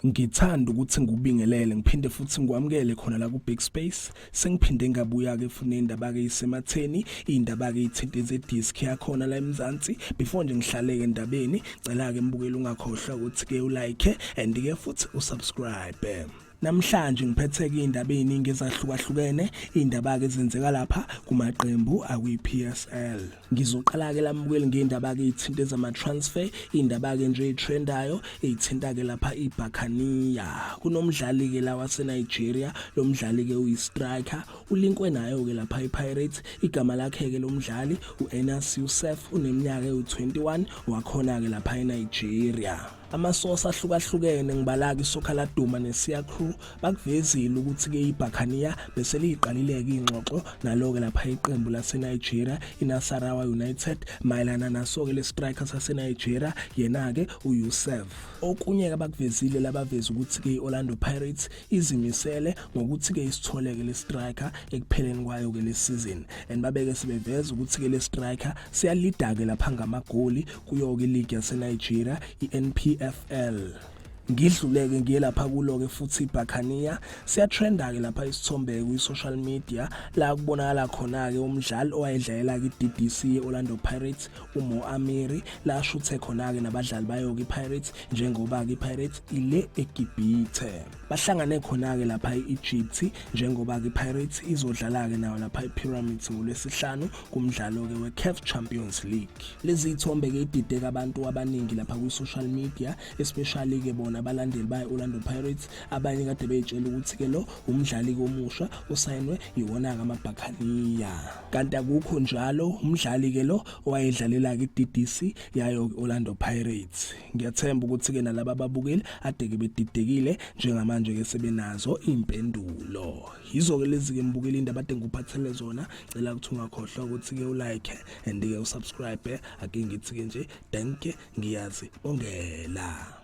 Ngithanda ukuthi ngikubingelele ngiphinde futhi ngikwamukele khona la ku-Big Space. Sengiphinde ngabuya-ke futhi ney'ndaba-ke ey'sematheni, iy'ndaba-ke ey'thinte zediski yakhona la eMzansi. Before nje ngihlaleke endabeni, cela-ke mbukeli ungakhohlwa ukuthi-ke ulike and-ke futhi usubscribe. Namhlanje ngiphethe-ke iy'ndaba ey'ningi ezahlukahlukene, iy'ndaba-ke ezenzeka lapha kumaqembu akwi-PSL. Ngizoqala-ke lamukeli ngendaba-ke ithinta ezama-transfer, indaba-ke nje etrendayo ethinta-ke lapha iBakhaniya. Kunomdlali-ke la waseNigeria, lo mdlali-ke uyi-striker, ulinkwe nayo-ke lapha iPirates. Igama lakhe-ke lo mdlali u-Enas Youssef, uneminyaka ewu-21, wakhona-ke lapha eNigeria. Amasource ahlukahlukene ngibalaka iSoccer Laduma neSiya Crew bakuvezile ukuthi-ke iBakhaniya bese liyiqalile-ke iy'ngxoxo nalo-ke lapha iqembu laseNigeria iNasarawa United mayelana naso-ke le striker saseNigeria yena-ke uYoussef. Okunye-ke abakuvezile labaveza ukuthi-ke i-Orlando Pirates izimisele ngokuthi-ke isitholeke le striker ekupheleni kwayo-ke le season and babeke sebeveza ukuthi-ke le striker siyalida-ke lapha ngamagoli kuyo-ke iligi yaseNigeria i-NPFL. Ngidluleke ngiye lapha kulo-ke futhi ibhakhaniya siyatrenda-ke lapha isithombe kwi-social media la kubonakala khona-ke umdlali owayedlalela-ke i-DDC ye-Orlando Pirates uMo Amiri la ashuthe khona-ke nabadlali bayo-ke i-Pirates njengoba-ke i-Pirates ile eGibhithe. Bahlangane khona-ke lapha e-Egypt njengoba-ke i-Pirates izodlala-ke nayo lapha i-Pyramids ngoLwesihlanu kumdlalo-ke we-CAF Champions League. Lezi zithombe-ke idideka abantu abaningi lapha kwi-social media especially-ke bona abalandeli bayo-Orlando Pirates abanye kade bey'tshela ukuthi-ke lo umdlali-ke omusha osayinwe iwona-ke amaBhakhaniya. Kanti akukho njalo umdlali-ke lo owayedlalela-ke i-DDC yayo-ke Orlando Pirates. Ngiyathemba ukuthi-ke nalaba ababukeli ade-ke bedidekile njengamanje-ke sebenazo iy'mpendulo. Yizo-ke lezi-ke mbukeli indaba ade ngikuphathele zona. Cela ukuthi ungakhohlwa ukuthi-ke ulike and-ke usubscribe. Ake ngithi-ke nje dankie ngiyazibongela.